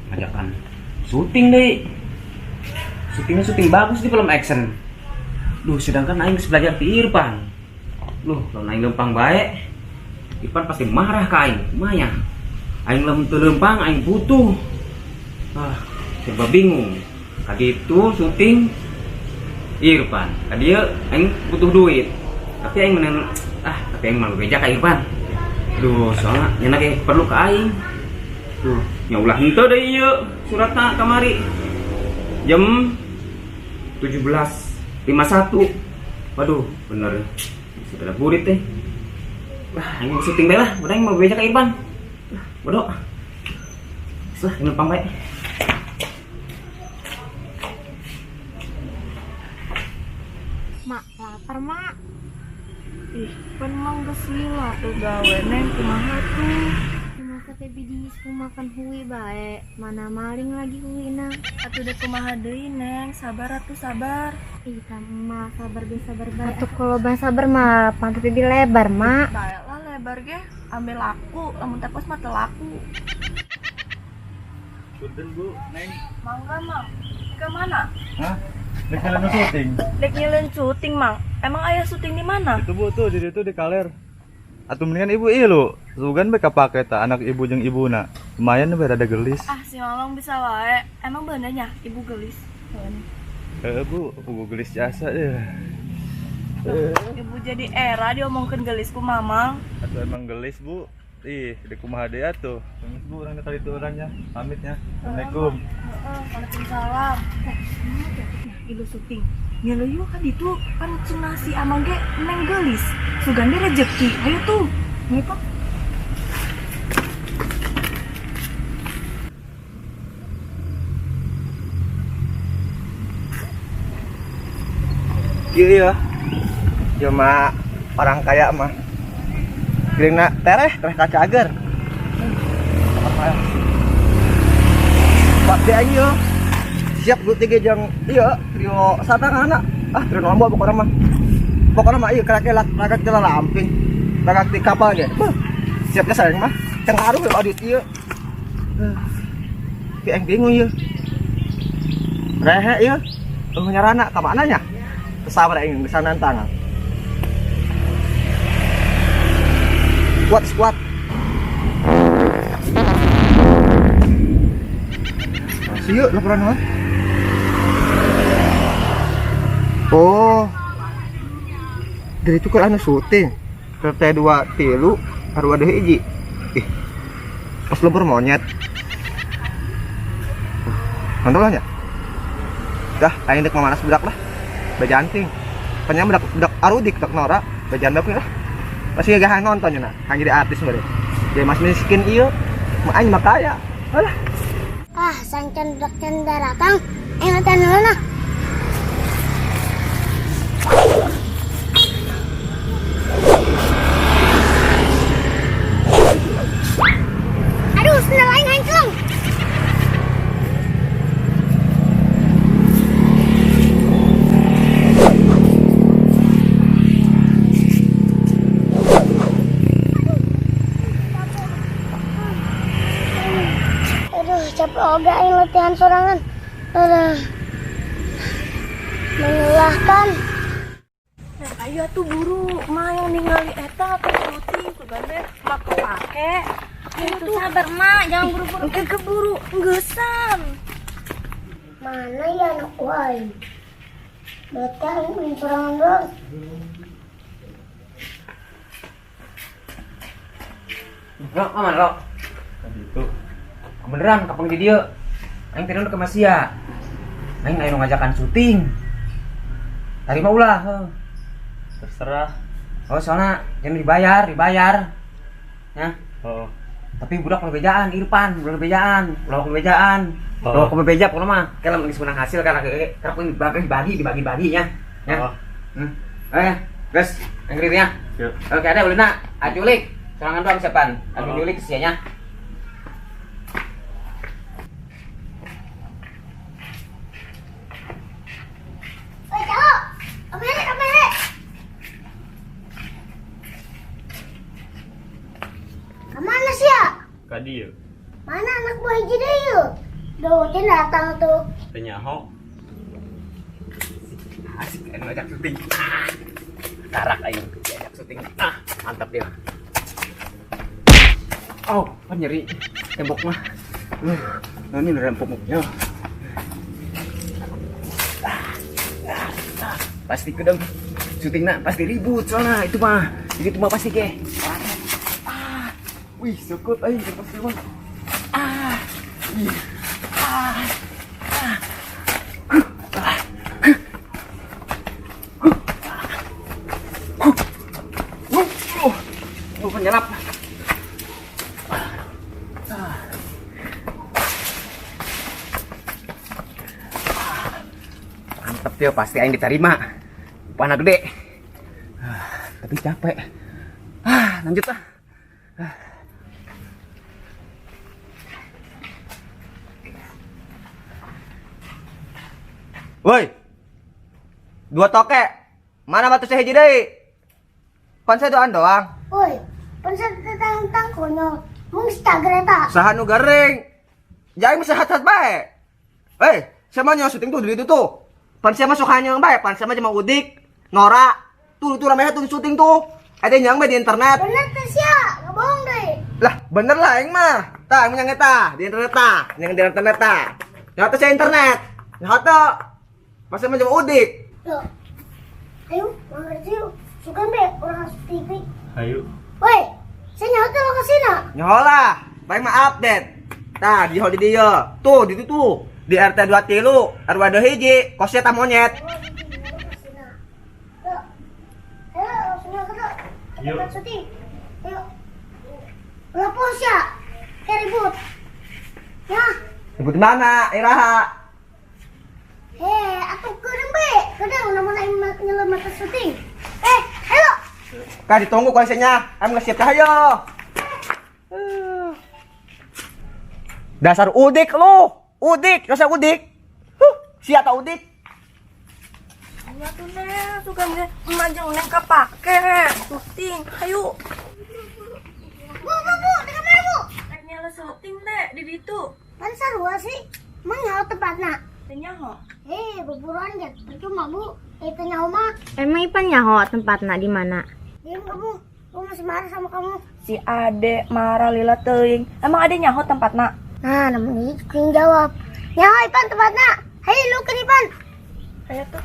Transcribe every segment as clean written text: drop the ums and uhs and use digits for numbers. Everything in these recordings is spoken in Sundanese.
Ngajakan syuting deh. Syutingnya syuting bagus di film action. Duh, sedangkan aing geus belajar ti Irfan. Duh, lamun aing lempang bae, Irfan pasti marah ka aing. Kumaha? Aing lamun teu lempang aing butuh. Ah, serba bingung. Kaditu syuting Irfan. Kadieu aing butuh duit. Tapi aing menen ah, tapi aing malu beja ka Irfan. Duh, soalnya nya ge perlu ka aing. Duh, nya ulah henteu deui ieu suratna kamari. Jam 17.51. Waduh, bener. Sudah burit teh. Wah, aing mau syuting bae lah, udah aing mau beja ka Irfan. Lah, bodoh. Lah, aing lempang bae. Mak, lapar, Mak. Ih, pan mang geus lila tuh gawe neng kumaha tuh. Kumaha teh bidi makan hui bae, mana maling lagi huina. Atuh deh kumaha deui neng, sabar atuh sabar. Ih, mah sabar ge sabar bae. Atuh kalau bahasa sabar mah pantat lebih lebar, Mak. Bae lah lebar ge, ambil laku, lamun tepos mah teu laku. Punten Bu, Neng. Mangga, Mang. Ke mana? Hah? Dek nyieun syuting. Dek nyieun syuting, Mang. Emang ayah syuting di mana? Itu Bu tuh, di itu di kaler. Atuh mendingan ibu ieu lu. Sugan bae kapake ta anak ibu jeung ibuna. Lumayan we rada gelis. Ah, si Mamang bisa wae. Emang benernya ibu gelis? Heeh, Bu, ibu gelis jasa deh. Ibu jadi era diomongkeun gelis ku Mamang. Atuh emang gelis, Bu. Ih, di kumaha deui atuh. Geus Bu, urang kali itu orangnya. Pamit ya. Assalamualaikum. Heeh, waalaikumsalam. Nah, ilu syuting. Ngilu yuk kan itu kan cenah si Amang ge neng gelis. Sugan ge rezeki. Ayo tuh. Ngipot. Kieu ya. Ieu mah orang kaya mah. Geuringna tereh, tereh kacager. Pak teh ieu. Siap lu tiga jang ieu trio satangana. Ah, trio nombo pokona mah. Pokona mah ieu kerake lak teh lamping. Lagak di kapal ge. Beuh. Siapnya sayang mah. Cengaruh we adit ieu. Tapi aing bingung ieu. Rehe ieu. Eueuh nyarana ka mana nya? Sabar aing bisa nantang. Squat squat. Sieu laporan mah. Oh. Dari itu kan anu syuting. Teh 2 tilu, baru ada hiji. Ih. Pas lumpur monyet. Nonton lah nya. Dah, aing dek mamanas budak lah. Bajanting. Penyam budak budak arudik budak nora, bajan bapak lah. Pasti gak hayang nonton nya, hayang jadi artis meureun. Jadi mas miskin ieu, mah aing mah kaya. Alah. Ah, sangkan budak can daratang, aing latihan dulu nah. Aduh, sendal aing hancur. Aduh, capek oga aing latihan sorangan. Aduh. Melelahkan. Nah, ayo atuh buru, mah yang ningali eta atau syuting sugan deh mah kepake. Ayo tuh sabar, Mak, jangan buru-buru. Engke keburu ngeusan. Mana ya anak aing? Berarti aing main sorangan doang. Lo, aman lo. Tadi itu. Beneran kapan di dieu? Aing tadi udah ke Masia. Aing ayo ngajakan syuting. Tadi mah ulah, heuh. Terserah. Oh, soalnya jangan dibayar, dibayar. Ya. Oh. Tapi budak kalau bejaan, Irfan, budak bejaan, ulah kalau bejaan. Oh. Ulah kalau beja pokoknya mah, kalau geus menang hasil karena karena pun dibagi, dibagi-bagi ya. Ya. Oh. Guys, yang ya. Yuk. Oke, ada boleh nak. Aculik. Sorangan doang siapaan? Aju Oh. julik sianya. Oi, cowok. Amere, amere. Kemana sih ya? Ka dieu. Mana anak buah hiji deui yeuh? Duh, dia datang tuh. Teu nyaho. Asik anu ajak syuting. Karak aing diajak syuting. Ah, mantap dia. Oh, pan nyeri tembok mah. Nah, ini rempok ya. Pasti kedeng syuting nak pasti ribut soalnya itu mah. Itu mah pasti ke. Ah. Wih, sukut aing pasti mah. Ah. Ih. Ah. Ah. Ah. Oh, penyelap. Mantap dia pasti aing diterima. Panah gede. Tapi capek. Ah, lanjut ah. Woi. Dua toke. Mana batu sehiji deui? Pan doan doang. Woi, pan tentang konyol. Mung Instagram ta. Saha nu garing? Jaing mah sehat-sehat bae. Hei, sama nyawa syuting tuh di itu tuh. Pan sia mah sok hanyang bae, pan sia mah cuma udik, norak. Tuh tuh rame tuh syuting tuh. Ada yang bae di internet. Bener tuh sia, nggak bohong deh. Lah, bener lah aing mah. Tah, aing mah eta di internet tah, yang di internet tah. Nyaho teh sia internet. Nyaho teh. Pas mah cuma udik. Loh. Ayo, mangga yuk. Suka be orang masuk TV. Ayo. Woi, saya nyaho tuh lokasina. Nyaho lah, bae mah update. Tah, di hol di dieu. Tuh, di ditu tuh. Di RT 2 tilu, RW 2 hiji, kosnya ta monyet. Ayo, langsung ke tuh. Tempat syuting. Ayo. Ulah pos ya. Kayak ribut. Ya. Ribut di mana? Iraha. Hei, aku kedeng be. Kedeng namun aing nyelem mata syuting. Eh, ayo. Kak ditunggu konsenya. Aing geus siap ayo. Dasar udik lu. Udik, dasar udik. Huh, sia ta udik. Ya tuh Neng, suka nge emak jeung Neng kapake syuting. Ayo. Bu, bu, bu, di kamar bu. Kayaknya lo syuting deh di ditu. Pan sarua sih. Emang nyaho tempatna? Teu nyaho. Eh, beburuan ya, percuma bu. Itu nyaho mah. Emang Ipan nyaho tempatna di mana? Diam kamu, bu masih marah sama kamu. Si Ade marah lila teuing. Emang Ade nyaho tempatna? Nah, namanya itu jawab. Nyaho Ipan tempatna. Hei, lu ke Ipan. Ayo tuh.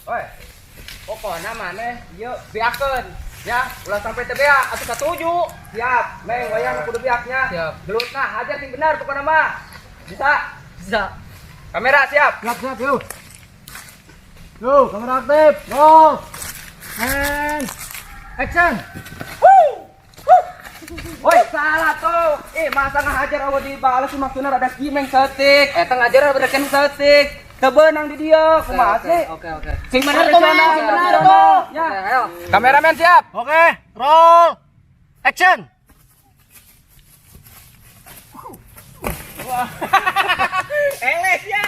Oi. Pokona maneh ieu beakeun. Ya, ulah sampai teu beak atuh katuju. Siap, Meng wayah kudu beaknya. Siap. Gelutna hajar sing bener pokona mah. Bisa? Bisa. Kamera siap. Siap, siap, yuk. Yo, kamera aktif. Roll. And action. Woi, salah tuh. Masa ngahajar awak dibalas sih maksudna rada gimeng setik. Eta ngajar rada ken setik. Teu beunang di dieu, kumaha sih? Oke, oke. Sing bener tuh, Meng, sing bener tuh. Ya. Ayo. Kameramen siap. Oke, roll. Action. Wah. Eles ya.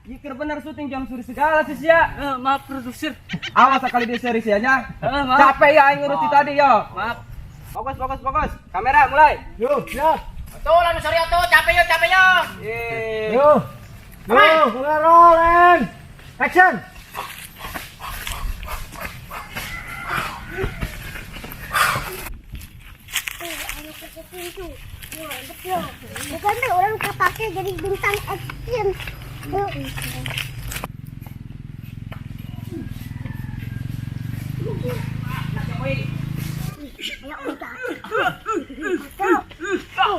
Ieu keur bener syuting jam suri segala sih sia. Maaf produser. Awas sekali di seri sianya. Maaf. Capek ya aing ngurus di tadi yo. Maaf. Fokus, fokus, fokus. Kamera mulai. Yo, siap. Tuh, lalu sori tuh, capek yo, capek yo. Yo. Yo, kamera roll and action. Anak syuting tuh. Wah, bukan deh orang kepake jadi bintang action.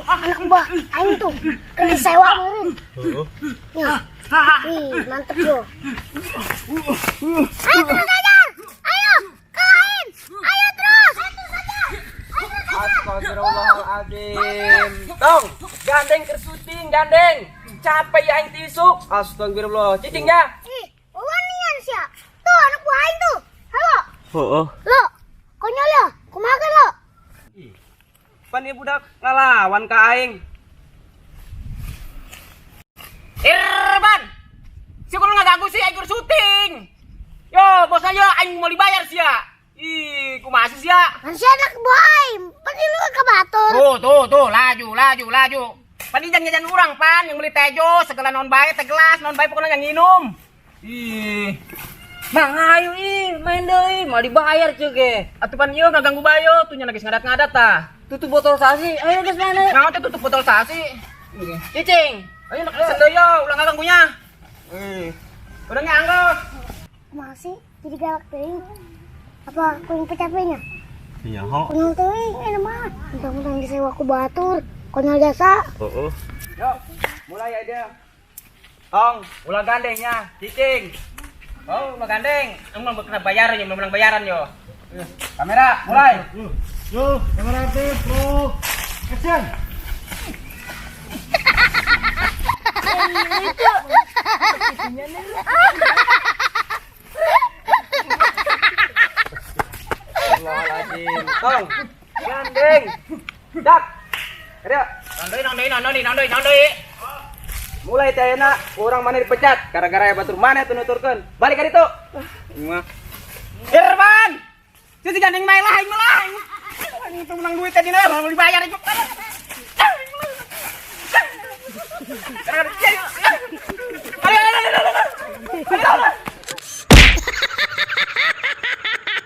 Anak buah aing tuh kena sewa meureun. Nih, mantep yo. Ayo terus aja. Ayo, kalahin. Ayo terus. Ayo terus aja. Ayo terus aja. Astagfirullahaladzim. Tong, gandeng keur syuting, gandeng. Capek ya aing tisuk. Astagfirullah. Cicing ya. Ih, wanian sia. Tuh anak buah aing tuh. Halo. Heeh. Lo, konyol ya. Kumaha kan lo? Ih. Pan ieu budak ngalawan ka aing. Irban. Si kudu ngaganggu sih aing keur syuting. Yo, bos ayo aing mau dibayar sia. Ih, kumaha sih sia? Masih anak boy, pan ilu ka batur. Tuh, tuh, tuh, laju, laju, laju. Pan ini jajan urang pan yang beli tejo, segala non bae, teh gelas, non bae pokoknya yang minum. Ih, Mang ayo ih, main deui, mau dibayar cuy ge. Atuh pan ieu ngaganggu bayo, tuh nya lagi ngadat-ngadat tah. Tutup botol sasi, ayo geus main deui. Naon teh tutup botol sasi? Cicing. Ayo nak pesen deui yo, ulah ngaganggunya. Eh. Udah nganggo. Masih jadi galak teuing. Apa kuing pecapenya? Iya, ho. Konyol teuing ini mah. Mentang-mentang disewa ku batur, konyol jasa. Oh, oh. Yo, mulai aja. Tong, ulah gandengnya, cicing. Oh, ulah gandeng. Emang kena bayaran yo, belum menang bayaran yo. Kamera, mulai. Yo, kamera aktif, roll. Action. Astagfirullahaladzim. Tong, gandeng. Dak. Ayo. Nondoi, nondoi, nondoi, nondoi, nondoi. Mulai teh ayeuna urang mana dipecat gara-gara ya batur mana tuh nuturkeun. Balik ka ditu. Mah. Irfan. Si gandeng main lah, aing mah lah. Aing teu menang duit tadi nah, mau dibayar itu. Ayo, ayo, ayo, ayo, ayo.